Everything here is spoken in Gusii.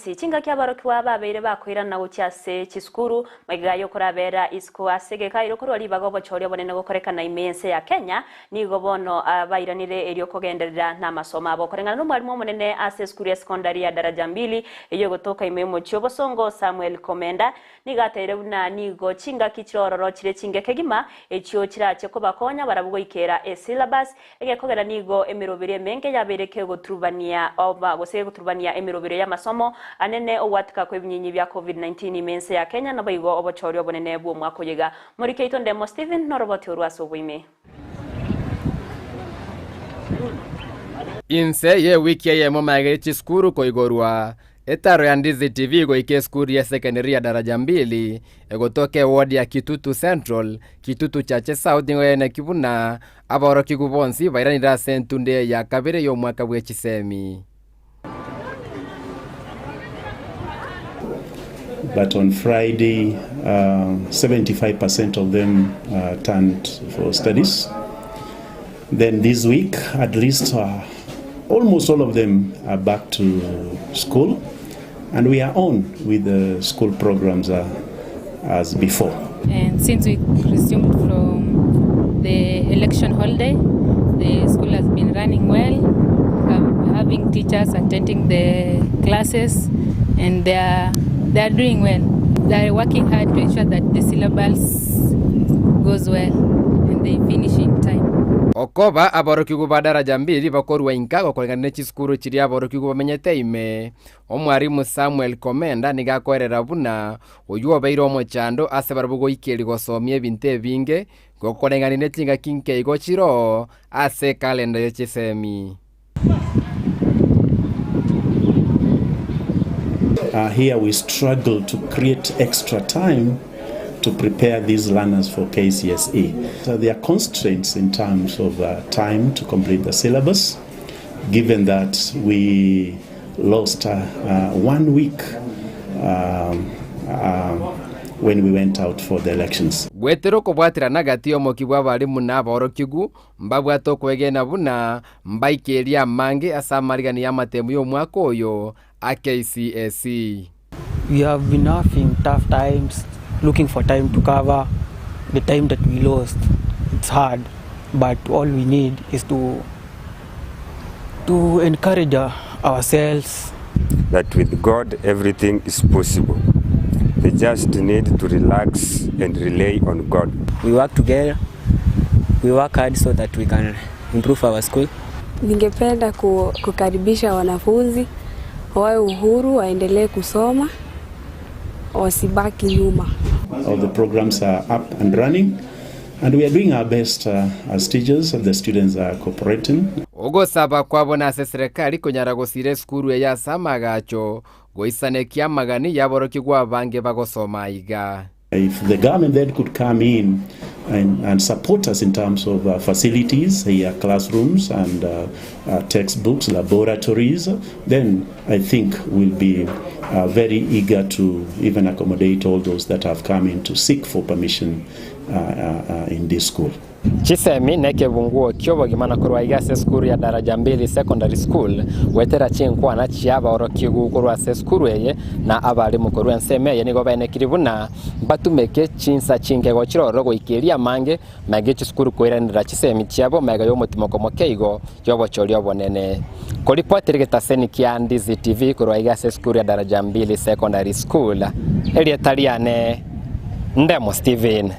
Chingaki aborokigwa babeire bakoirana gochia ase chisukuru, magega y'okorabera isiko ase egekairo korwa ribaga obochori obonene gokorekana ime y'ense ya Kenya, nigo bono bairanire erio kogenderera namasomo abo. Koreng'ana nomwalimu omonene ase esukuru ya sekondari ya Daraja Mbili eyio egotoka ime y'omochie obosongo Samuel Komenda nigo ateire buna nigo chingaki chire ororo chire chinge kegima echio chirache kobakonya barabwo goikera esyllabus Egekogera nigo emeroberi emenge yabeire kegoturubania oba gose gegoturubania emeroberi y'amasomo anene ogwatika kw'ebinyinyi bia Covid-19 ime ense ya Kenya naboigo obochori obonene bw'omwaka oyo iga. Moriki oito Ndemo Stephen noroboti orwo ase oboime. Inse y'ewiki eyemo magega ye chisukuru koigorwa, Etaro ya Ndizi TV goika esukuru ya secondary ya Daraja Mbili egotoka eward ya Kitutu Central, Kitutu Chache South nigo yaeneki buna aborokigwa bonsi bairanire ase entunde ya kabere y'omwaka bwe chisemi. But on Friday, 75 percent of them turned for studies. Then this week, at least almost all of them are back to school and we are on with the school programs uh, as before. And since we resumed from the election holiday, the school has been running well, have, having teachers attending the classes, and they are, they are doing well. They are working hard to ensure that the syllabus goes well and they finish in time. Okoba aborokigwa ba daraja mbili bakorua inka gokoreng'ana ne chisukuru chiria aborokigwa bamenyete ime, Omwarimu Samuel Komenda nigo akoerera buna oyio obeire omochando ase barabwo goikeria gosomia ebinto ebinge gokoreng'ania ne chingaki nkeigo chiroo ase ekalenda ye chisemi. Here we struggle to create extra time to prepare these learners for KCSE. So there are constraints in terms of uh, time to complete the syllabus, given that we lost uh, uh, one week um, uh, when we went out for the elections. Gwetera okobwaterana gati y'omokia bw'abalimu na aborokigwa, mbabwate okwegena buna mbaikerie amange ase amarigani y'amatemu y'omwaka oyo a KCSE. We have been having tough times looking for time to cover the time that we lost. It's hard, but all we need is to to encourage ourselves. That with God everything is possible. They just need to relax and rely on God. We work together, we work hard so that we can improve our school. Ningependa kukaribisha wanafunzi wawe uhuru, waendelee kusoma, wasibaki nyuma. All the programs are up and running and we are doing our best uh, as teachers and the students are cooperating. Ogosaba kwabo nase serikali konyara gosira esukuru eye ase amagacho, goisanekia amagani y'aborokigwa abange bagosoma aiga. If the government then could come in and, and support us in terms of uh, facilities, here classrooms and uh, uh, textbooks, laboratories, then I think we'll be uh, very eager to even accommodate all those that have come in to seek for permission uh, uh, uh, in this school. Chisemi nekebunguo ki'obogima na korwa aiga ase esukuru ya Daraja Mbili Secondary School goetera chinkwana chi'abaorokigwa korwa ase esukuru eye na abalimu korwa ensemo eye nigo baenekiri buna mbatumeke chinsa chinkego chiroro goika eria amange maiga echisukuru koiranera chisemi chiabo maiga y'omotimoko mokeigo y'obochori obonene. Koripotera egetaseni kia Ndizi TV korwa aiga ase esukuru ya Daraja Mbili Secondary School, erieta riane Ndemo Stephen.